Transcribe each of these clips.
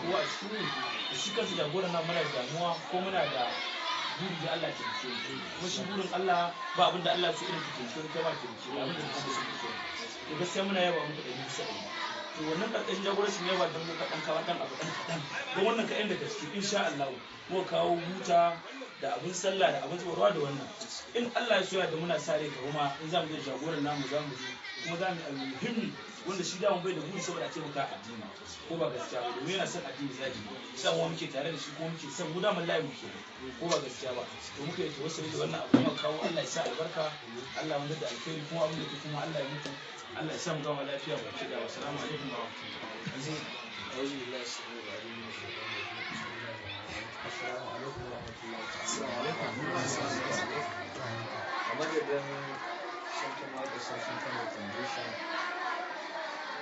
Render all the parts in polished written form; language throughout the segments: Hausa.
kowa a cikin mu. Da shi kansa jagoran nan muna da damuwa ko muna da buri da Allah taimake mu, kuma shi burin Allah ba abin da Allah so irin ka taimake wani, kai ma taimake wani, abin da kuma so kake. To gaskiya muna yaba muku 100%. To wannan karkashin jagorancin yaba dan muka dan kawo dan abu dan kaɗan, don wannan kaɗan daga ciki insha Allah muka kawo buta da abin sallah da abin zubarwa da wannan. In Allah ya soya da muna sa rai gaba ma in za mu je jagoran namu, za mu zo kuma za mu yi abu muhimmi wanda shi da bai da buri saboda a taimaka addini, ko ba gaskiya ba? Domin yana son addini zaki sai mu muke tare da shi, ko muke son mu da mun layi muke, ko ba gaskiya ba? To muka yi tawassuli da wannan abu muka kawo. Allah ya sa albarka, Allah wanda da alkhairi, kuma abin da kuma Allah ya mutu, Allah ya sa mu gama lafiya baki da. Wassalamu alaikum wa rahmatullahi. أعوذ بالله السميع العليم من الشيطان الرجيم. بسم الله الرحمن الرحيم. السلام عليكم ورحمة الله تعالى. A madadin Sarkin Waƙa Sarkin Kano Foundation,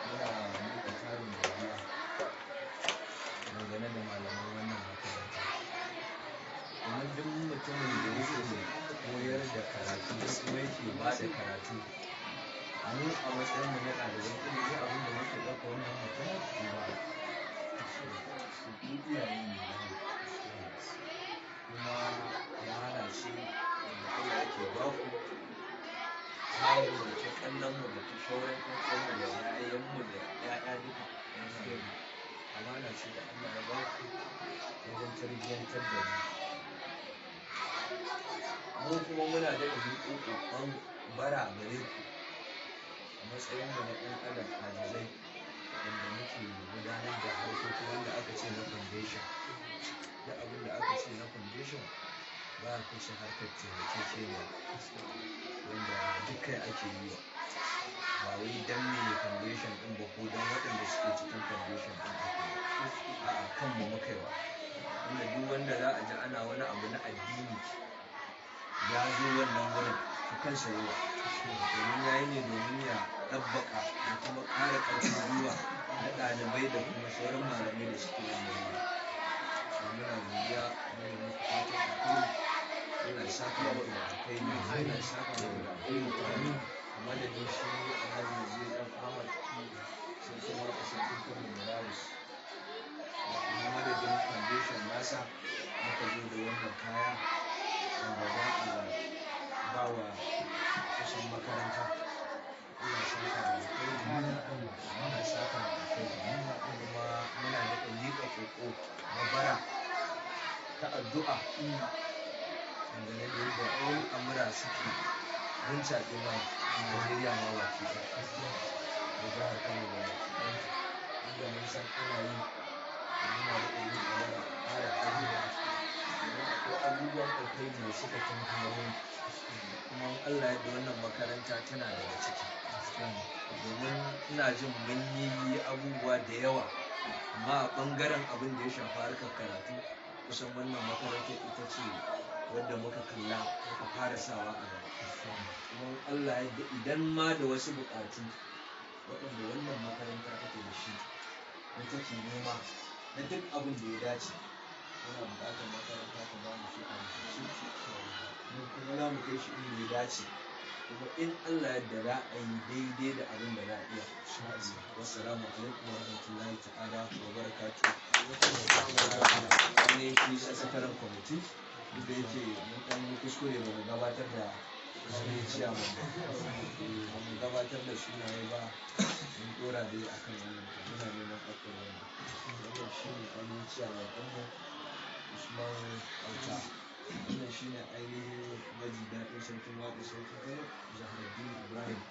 muna miƙa tarin godiya dangane da malaman wannan makaranta, domin duk mutumin da yake koyar da karatu kuma yake ba da karatu, mu a matsayinmu na ɗaliban ilimi, abin da muke ɗauka wannan mutum uba, mu iyaye ne na, kuma amana ce wanda Allah yake ba ku, tamu da ta ƙannenmu da ta sauran ƴan uwanmu da yayanmu da ƴaƴa duka. Amana ce da Allah ya ba ku wajen tarbiyyantar da mu. Mu kuma muna daɗa miƙo ƙoƙon bara gare ku a matsayinmu na ɗan adam ajizai wanda muke gudanar da harkoki wanda aka ce na foundation. Duk abin da aka ce na foundation ba a kuce harkar taimakekeniya wanda duk kai ake yi wa, ba wai dan me foundation ɗin ba ko dan waɗanda suke cikin foundation ɗin ake yi. A'a, kanmu muka yi wa. Wanda duk wanda za a ji ana wani abu na addini ya zo wannan wurin, to kansa yi wa, domin ya yi ne domin ya ɗabbaka da kuma ƙara ƙarfin gwiwa na ɗalibai da kuma sauran malamai da suke wannan wuri. So muna godiya, muna muku fatan alheri. Allah ya saka muku da alkhairi, Allah ya saka muku da alkhairi. A madadin shi Alhaji Nazir M Ahmad, Sarkin Waƙa Sarkin Kano Murabus, da kuma madadin foundation nasa, muka zo da wannan kaya wanda za a ba wa kusan makaranta. Allah ya saka da alkhairi, Allah ya saka da alkhairi. Kuma muna daɗa miƙa ƙoƙo na bara ta addu'a dangane da yadda al'amura suke rincaɓe mana a Najeriya ma baki ɗaya da jihar Kano da baki ɗayanta, inda mun san ana yi. Muna daɗa miƙa bara, ƙara addu'a, domin akwai abubuwan alkhairi da suka tunkaro, kuma in Allah ya yarda wannan makaranta tana daga ciki, domin ina jin mun yi abubuwa da yawa, amma a ɓangaren abin da ya shafi harkar karatu, kusan wannan makarantar ita ce wadda muka kalla muka fara sawa a gaba. Kuma in Allah ya yarda, idan ma da wasu buƙatu waɗanda wannan makaranta take da shi ko take nema na duk abin da ya dace, muna buƙatar makaranta ta ba mu shi a rubuce, mu kuma za mu kai shi inda ya dace, kuma in Allah ya yarda za a yi daidai da abin da za a iya. Wassalamu alaikum wa rahmatullahi ta'ala wa barakatuh. Ne shi sakataren kwamiti, duk da yake mun ɗan yi kuskure, ba mu gabatar da ainihin ciyaman ba, ba mu gabatar da sunaye ba, mun ɗora dai akan wannan. Muna neman afuwar wannan. Wannan shi ne ainihin ciyaman ɗinmu, Usman Auta. Wannan shi ne ainihin maji daɗin Sarkin Waƙa Sarkin Kano, Zahraddeen Ibrahim,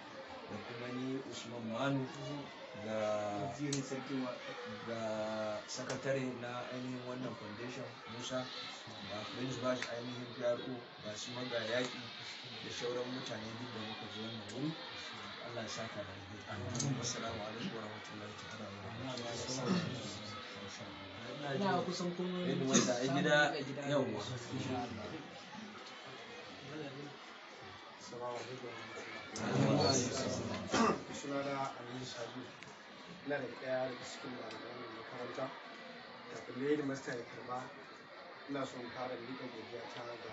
da kuma ni Usman Manu, ga sakatare na ainihin wannan foundation Musa, ga Prince Bash ainihin PRO, ga su maga yaƙi da sauran mutane duk da muka zo wannan wuri. Allah ya saka da alheri. Assalamu alaikum warahmatullahi ta'ala wa barakatuh. Ina kusan kuma Yadda wanda a gida yawwa. Insha Allah. Assalamu alaikum. Sunana Aminu Sabi. Ina daga ɗaya daga cikin malaman wannan makaranta. Kafin na headmaster ya karba, ina son fara miƙa godiya ta ga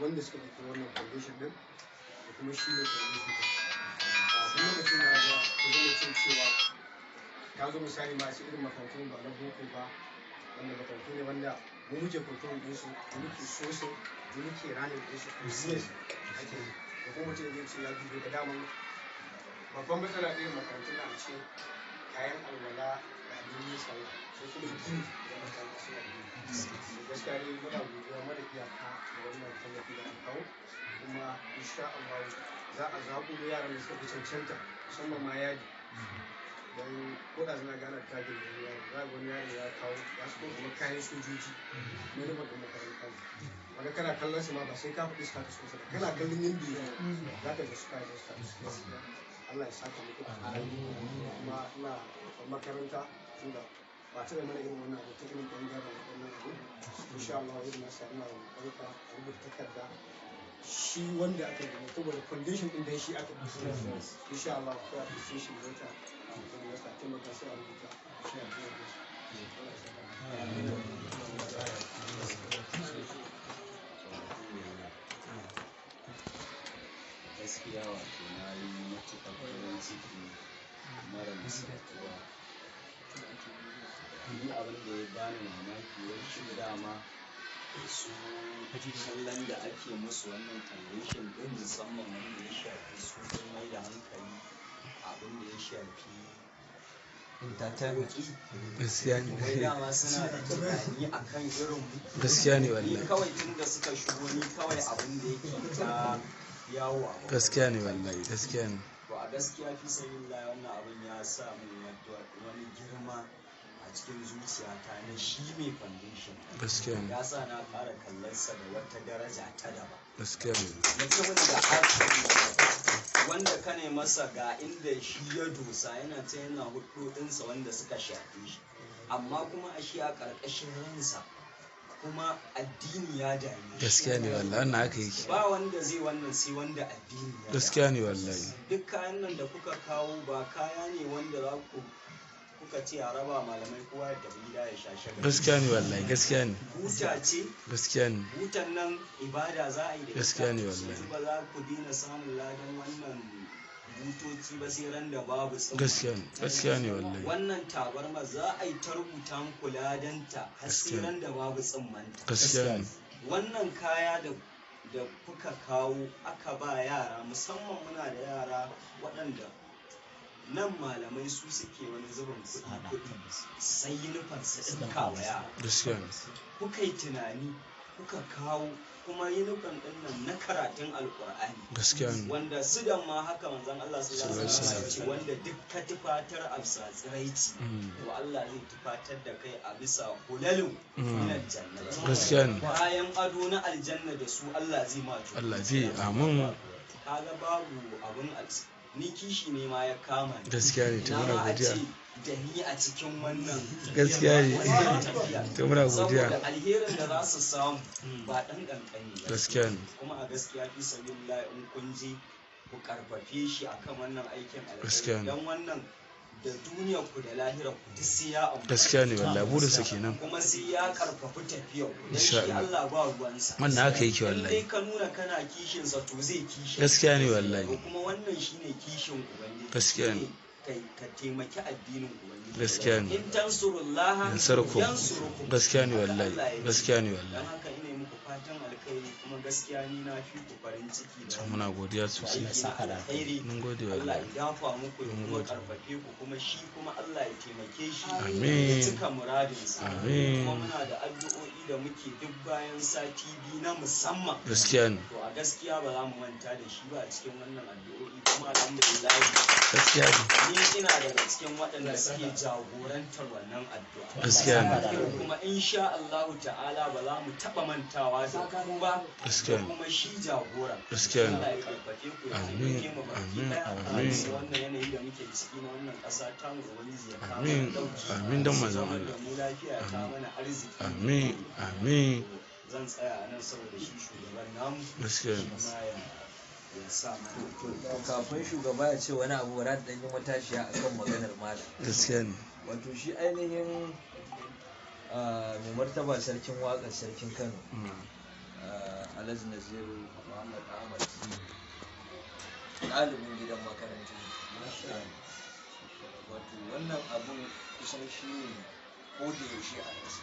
wanda suka ɗauki wannan foundation ɗin da kuma shi ne foundation ɗin. A duk lokacin da aka zama cin cewa Ka zo misali ma sai irin makarantu ba na boko ba, wanda makarantu ne wanda mu muke control ɗinsu, mu muke sourcing, mu muke running ɗinsu, business ake yi. Da kuma mutum zai ce ya dubo ga daman babban matsala irin makarantun na ce kayan alwala da abin yin sallah, sai kuma gini da makaranta suna gini. To gaskiya dai muna godiya mara iyaka da wannan tallafi da aka kawo, kuma insha Allah za a zaɓo yaran da suka fi cancanta, musamman ma yadi, don ko da suna gana tagin da wani yaro, za ga wani yaro ya kawo ya su kuma kayan sojoji na rubar da makaranta ne, wanda kana kallon su ma ba sai ka faɗi status ɗinsa ba, kana kallon yadda ya za ka ga su kayan status ɗinsa. Allah ya saka muku da alheri. Kuma ina roƙon makaranta, tunda ba ta da mana irin wannan abu ta irin ɓangaren waɗannan abu, insha Allah irin nasa ina roƙon ka a rubuta takarda, shi wanda aka yi saboda foundation ɗin dai shi aka yi, insha Allah akwai appreciation letter wanda za taimaka sai a rubuta sai a biya musu. Allah ya saka. Gaskiya wato na yi matuƙar farin ciki mara misaltuwa. Ni abin da ya bani mamaki, wai shin dama su kallon da ake musu wannan foundation ɗin, musamman wanda ya shafi su sun mai da hankali abin da ya shafi Entertainment. Gaskiya ne. Wai dama suna da tunani akan irin mu? Gaskiya ne Ni wallahi. kawai tun da suka shigo, ni kawai abin da yake ta yawo a Gaskiya ne wallahi, gaskiya ne. To a gaskiya fi sabilillahi, wannan abin ya sa min wani girma a cikin zuciyata na shi mai foundation. Gaskiya ne. Ya sa na ƙara kallonsa da wata daraja ta daban. Gaskiya ne. Mutumin da aka wanda ka ne masa ga inda shi ya dosa, yana ta yana hudodinsa wanda suka shafe shi, amma kuma a shi a ƙarƙashin ransa kuma addini ya dame shi. Gaskiya ne wallahi, wannan haka yake. Ba wanda zai wannan sai wanda addini ya dame. Gaskiya ne wallahi. Duk kayan nan da kuka kawo ba kaya ne wanda za ku kuka ce a raba malamai, kowa ya tafi gida ya sha shagali. Gaskiya ne wallahi, gaskiya ne. Buta ce. Gaskiya ne. Butan nan ibada za a yi da ita. Gaskiya ne wallahi. Yanzu ba za ku daina samun ladan wannan butoci ba sai ran da babu tsumma. Gaskiya ne, gaskiya ne wallahi. Wannan tabarma za a yi ta rubuta muku ladanta har sai Gaskiya. ran da babu tsummanta. Gaskiya ne. Wannan kaya da kuka kawo aka ba yara, musamman muna da yara waɗanda nan malamai su suke wani zubin kuɗi sai yunifan su ɗinka wa yara. Gaskiya ne. Kuka yi tunani kuka kawo kuma yunifan ɗin nan na karatun Alƙur'ani, Gaskiya ne. wanda su da ma haka manzon Allah sallallahu alaihi wasallam ya ce wanda duk ka tufatar a bisa tsiraici, to Allah zai tufatar da kai a bisa hulalin minal jannati. Gaskiya ne. Bayan ado na aljanna da su Allah zai ma tufatar. Allah zai amin. Kaga babu abun ni kishi ne ma ya kama ni. Gaskiya ne, to Ina muna ma a godiya. ce da ni a cikin wannan Gaskiya ne. wannan tafiya. To muna godiya. Saboda alherin da za su samu ba ɗan ƙanƙani ba. Gaskiya ne. Kuma a gaskiya fi sabilillahi, in kun je ku karfafe shi akan wannan aikin Gaskiya alheri, ne. dan wannan da duniyar ku da lahirar ku duk sai ya amfana. Gaskiya ne wallahi, burinsa kenan. Kuma sai ya karfafi tafiyar ku, dan Insha shi Allah. Allah ba ruwansa. Wannan haka yake In dai wallahi. ka nuna kana kishin sa, to zai kishin. Gaskiya ne wallahi. To kuma wannan shine kishin ubangiji. Gaskiya ne. Shine kai ka taimaki addinin ubangiji. Gaskiya ne. In tansurullaha Yansurkum. yansurukum. Gaskiya ne Haka wallahi. Allah ya ce. Gaskiya ne wallahi. Dan haka ina yi muku fatan alkhairi, kuma gaskiya ni na fi ku farin ciki da To muna godiya sosai. aiki na alkhairi. Mun gode Allah wallahi. ya dafa muku ya Mun kuma gode. karfafe ku, kuma shi kuma Allah ya taimake shi Amin. ya cika muradinsa. Amin. Kuma muna da addu'o'i da muke duk bayan sati 2 na musamman. Gaskiya ne. To a gaskiya ba za mu manta da shi ba a cikin wannan addu'o'i, kuma alhamdulillah Gaskiya ne. ni ina daga cikin waɗanda suke jagorantar wannan addu'a. Gaskiya ne. Kuma insha Allahu ta'ala ba za mu taɓa mantawa da ku ba, Gaskiya da ne. kuma shi jagora. Gaskiya ne. Allah ya karfafe ku ya Amin, taimake mu baki amin, ɗaya. amin. Bisa wannan yanayi da muke ciki na wannan ƙasa ta mu, ubangiji ya kawo Amin, mana ɗauki. amin don manzon Zaunar Allah. da mu lafiya, ya kawo mana arziki. Amin, amin. Zan tsaya a nan saboda shi shugaban namu Gaskiya ne. shi ma ya sa mana. To kafin shugaba ya ce wani abu, bara da yi matashiya akan maganar malam. Gaskiya ne. Wato shi ainihin mai martaba sarkin waƙar sarkin Kano, Alhaji Naziru Muhammad Ahmad, ɗalibin gidan makaranta ne. Wato wannan abun kusan shi ne ko da yaushe a ransa,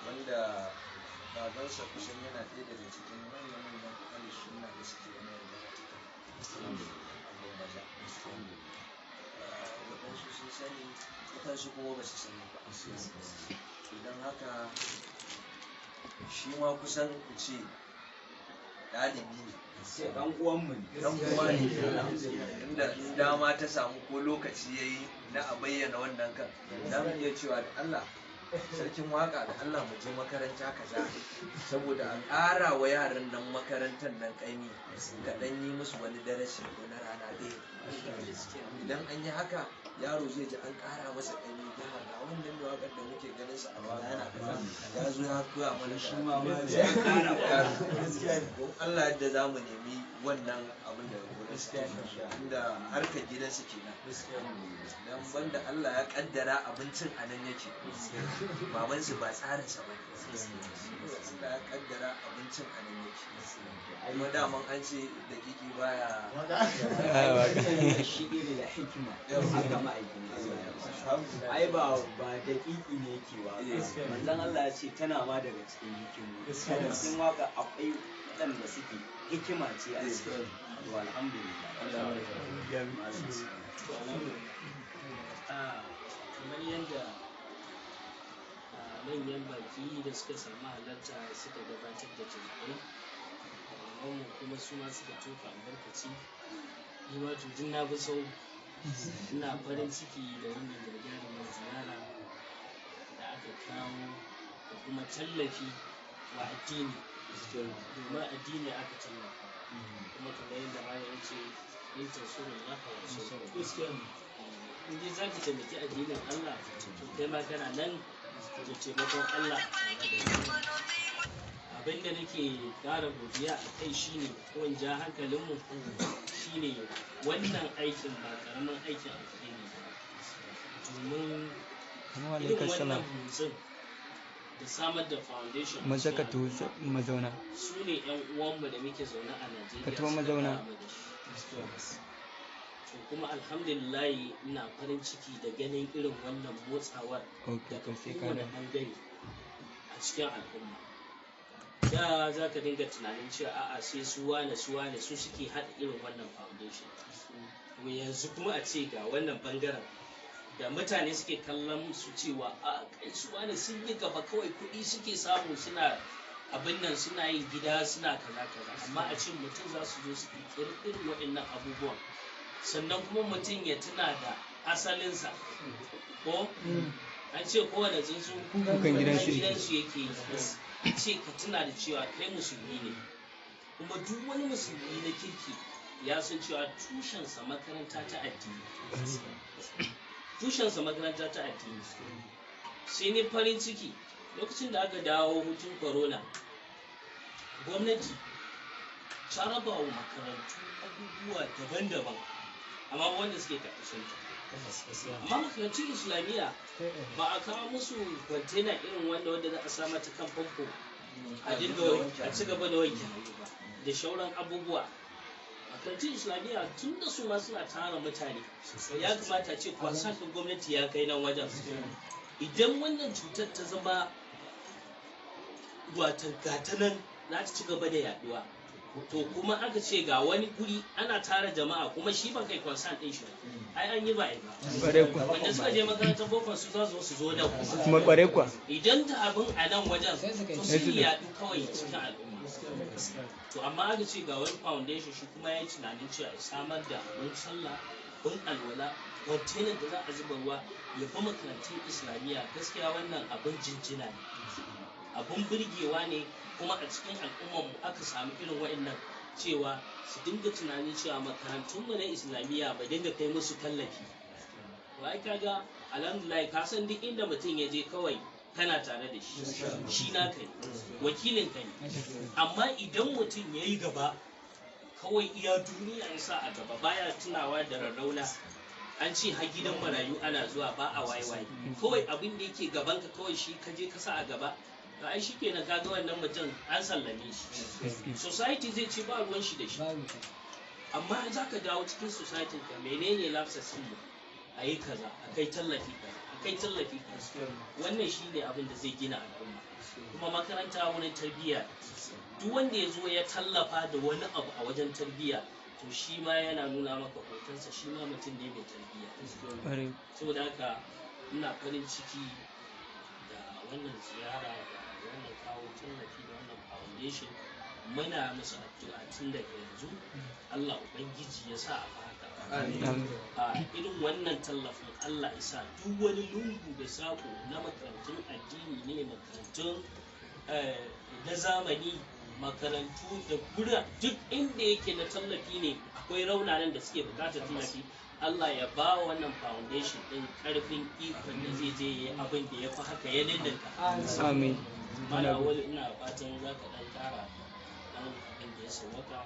wanda babansa kusan yana ɗaya daga cikin manya-manyan ahli sunna da suke wannan karatuka a Gwammaja. Waɗansu sun sani, waɗansu kuma ba su sani ba. Don haka shi ma kusan in ce ɗalibi ne. Sai ɗan uwanmu ne. Dan uwa ne, inda in dama ta samu ko lokaci ya yi na a bayyana wannan kan, za mu iya cewa da Allah sarkin waka, da Allah mu je makaranta kaza, saboda a ƙara wa yaran nan makarantar nan ƙaimi, ka ɗan yi musu wani darasi ko na rana ɗaya. Idan an yi haka, yaro zai ji an ƙara masa ƙaimi, ga ga wannan mai waƙar da muke ganin sa a kaza yana kaza, ya zo ya koya mana Shi ma karatu. ma Sai a ƙara wa yaro. Don Allah yadda za mu nemi wannan abin daga gurin sa, inda harkar gidansu kenan, dan banda Allah ya kaddara abincin a nan yake. Babansu ba tsarinsa ba ne. Allah ya kaddara abincin a nan yake, kuma daman an ce dakiki baya Shi iri da hikima haka ma'aikin Allah ya faɗa. Ai ba daƙiƙi ne yake waka. Manzon Allah ya ce tana ma daga cikin hikimu, daga cikin waka akwai waɗanda suke hikima ce a ciki. To alhamdulillah. Kamar yadda manyan baki da suka samu halarta suka gabatar da jawabai, malamanmu kuma su ma suka tofa albarkaci, ni ma to duk na bi sau. Ina farin ciki da wannan gagarumar ziyara da aka kawo da kuma tallafi wa addini, domin addini aka tallafa. Kuma kamar yadda malam ya ce, in tansurullaha yansurkum. In dai za ka taimaki addinin Allah, to kai ma kana nan da taimakon Allah tare da kai. Abin da nake ƙara godiya a kai shine, ko in ja hankalinmu shine, wannan aikin ba ƙaramin aikin alheri ba, domin irin wannan motsin da samar da foundation a Maza cikin ka taho al'umma, mazauna. su ne 'yan uwanmu da muke zaune a Najeriya Ka taho suka mazauna. kara mana shi. To kuma alhamdulillahi, ina farin ciki da ganin irin wannan motsawar Ok, daga to sai ka kowane dawo. bangare a cikin al'umma. Da za ka dinga tunanin cewa a'a, sai su wane su wane su suke haɗa irin wannan foundation. To yanzu kuma a ce ga wannan bangaren da mutane suke kallon su cewa a kai su wane sun yi gaba, kawai kuɗi suke samu, suna abin nan, suna yin gida, suna kaza kaza, amma a ce mutum za su zo su ƙirƙiri irin waɗannan abubuwan, sannan kuma mutum ya tuna da asalinsa, ko an ce kowane tsuntsu Kukan gidansu yake. gidansu yake yi. A ce ka tuna da cewa kai musulmi ne, kuma duk wani musulmi na kirki ya san cewa tushensa makaranta ta addini, tushensa makaranta ta addini. Sai ne farin ciki lokacin da aka dawo hutun corona, gwamnati ta raba wa makarantu abubuwa daban-daban, amma wanda suke karkashin ta. Amma makarantun islamiyya ba a kawo musu kwantena irin wanda za a sa mata kan famfo a dinga a ci gaba da wanke hannu ba da shauran abubuwa. Makarantun islamiyya, tun da su ma suna tara mutane, ya kamata a ce kwasan ɗin gwamnati ya kai nan wajen. Idan wannan cutar ta zama watan gata nan za ta ci gaba da yaduwa, to kuma aka ce ga wani guri ana tara jama'a, kuma shi ba kai concern din shi ba, ai an yi ba ai ba. Ƙwarai kuwa. Wanda suka je makarantar boko su za su zo su zo nan kuma. Kuma ƙwarai kuwa. Idan da abin a nan wajen, Sai su kai to Sai sun su yaɗu kawai cikin al'umma. To amma aka ce ga wani foundation, shi kuma ya yi tunanin cewa ya samar da abin sallah, abin alwala, kwantenan da za a zuba ruwa, ya fi makarantun islamiyya. Gaskiya wannan abin jinjina ne, abin burgewa ne. Kuma a cikin al'ummarmu aka samu irin wa'annan cewa su dinga tunanin cewa makarantunmu na islamiyya ba dinga kai musu tallafi. To ai kaga alhamdulillah, ka san duk inda mutum ya je kawai kana tare da shi, shi naka ne, wakilin ka ne. Amma idan mutum ya yi gaba, kawai iya duniya ya sa a gaba, baya tunawa da rarrauna, an ce har gidan marayu ana zuwa ba a waiwai, kawai abin da yake gaban ka kawai shi ka je ka sa a gaba, to ai shikenan, kaga wannan mutum an sallame shi, society zai ce ba ruwan shi da shi. Amma za ka dawo cikin society ka, menene lapses mu? A yi kaza, a kai tallafi kaza, a kai tallafi kaza. Wannan shine abin da zai gina al'umma. Kuma makaranta wurin tarbiyya, duk wanda ya zo ya tallafa da wani abu a wajen tarbiyya, to shi ma yana nuna maka hotonsa, shi ma mutum ne mai tarbiyya. Saboda haka ina farin ciki da wannan ziyara, da wannan kawo tallafi, da wannan foundation. Muna musu addu'a tun daga yanzu, Allah Ubangiji ya sa a haka a irin wannan tallafin, Allah ya sa duk wani lungu da sako na makarantun addini ne, makarantun na zamani, makarantu da gura, duk inda yake na tallafi ne, akwai raunanan da suke bukatar tallafi, Allah ya ba wa wannan foundation din karfin ikon da zai je yi abin da ya fi haka, ya ninninka. Amin. Mana wani, ina fatan za ka dan kara dan abin da ya sauwaka,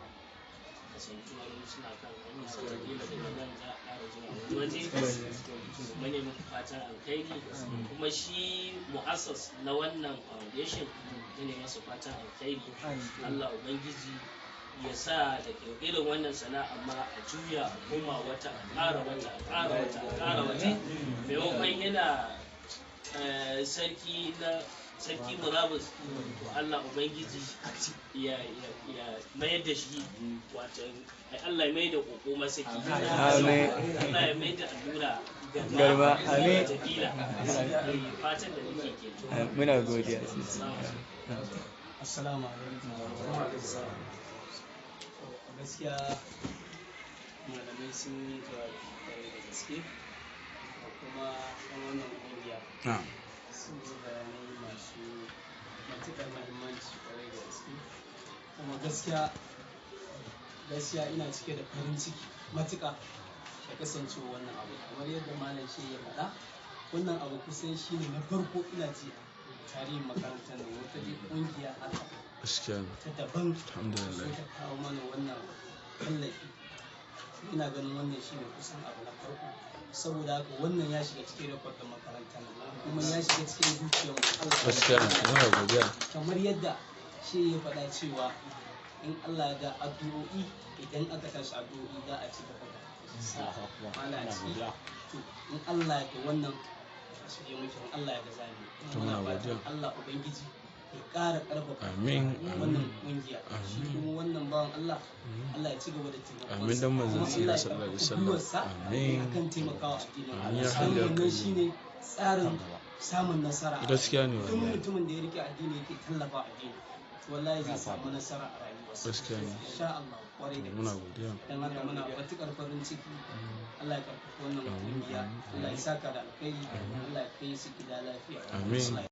kasantuwar suna kan hanya, wataƙila daga nan za a ƙara zuwa wani waje. Mu ne muku fatan alkhairi. Kuma shi mu'assas na wannan foundation, mu ne masa fatan alkhairi. Allah Ubangiji ya sa da irin wannan sana'a ma a juya, a koma wata, a ƙara wata, a ƙara wata, a ƙara wata. Maimakon yana sarki na sarki murabus, to Allah Ubangiji ya mayar da shi, wato Allah ya mayar da koko masaki. Amin. Allah ya mayar da allura Garma. Amin. Wataƙila fatan da nake kenan. Muna godiya sosai. Assalamu alaikum wa rahmatullahi. Gaskiya malamai sun yi jawabi kwarai da gaske, da kuma yan wannan ƙungiya sun yi bayanai masu matuƙar mahimmanci kwarai da gaske. Kuma gaskiya gaskiya ina cike da farin ciki matuƙa da kasancewa wannan abu, kamar yadda malam shi ya faɗa, wannan abu kusan shi ne na farko ina ji a tarihin makarantar nan wata dai ƙungiya haka ta daban Alhamdulillah. so ta kawo mana wannan tallafi. Ina ganin wannan shi ne kusan abu na farko. Saboda haka wannan ya shiga cikin rekod ɗin makarantar nan, kuma ya shiga cikin zuciyar mu. Allah ya Gaskiya muna godiya. Kamar yadda shi ya faɗa cewa in Allah ya da addu'o'i, idan aka tashi addu'o'i za a ci gaba da sa mana a ciki. To in Allah ya da wannan, a shirye muke, in Allah ya da zamu yi. To muna muna fatan godiya. Allah Ubangiji ya ƙara ƙarfafa Amin, wannan amin. ƙungiya, shi Amin. kuma wannan bawan Allah, Allah ya ci gaba da taimakon Amin, dan manzon kuma tsira Allah ya sallallahu alaihi ƙarfafa wasallam. gwiwarsa Amin. akan taimakawa addinin Amin Allah. ya Don hayyu ya wannan qayyum. shine tsarin samun nasara a Gaskiya ne rayuwa. Duk wallahi. mutumin da ya rike addini yake tallafa addini, to wallahi zai samu nasara a rayuwarsa. Gaskiya ne. Insha Allah, kwarai da Muna gaske. godiya. Dan haka muna matuƙar farin ciki. Allah ya karfafa wannan Amin, kungiya, amin, Allah ya saka da alkhairi, Allah ya kai su gida lafiya. Amin. Allah ya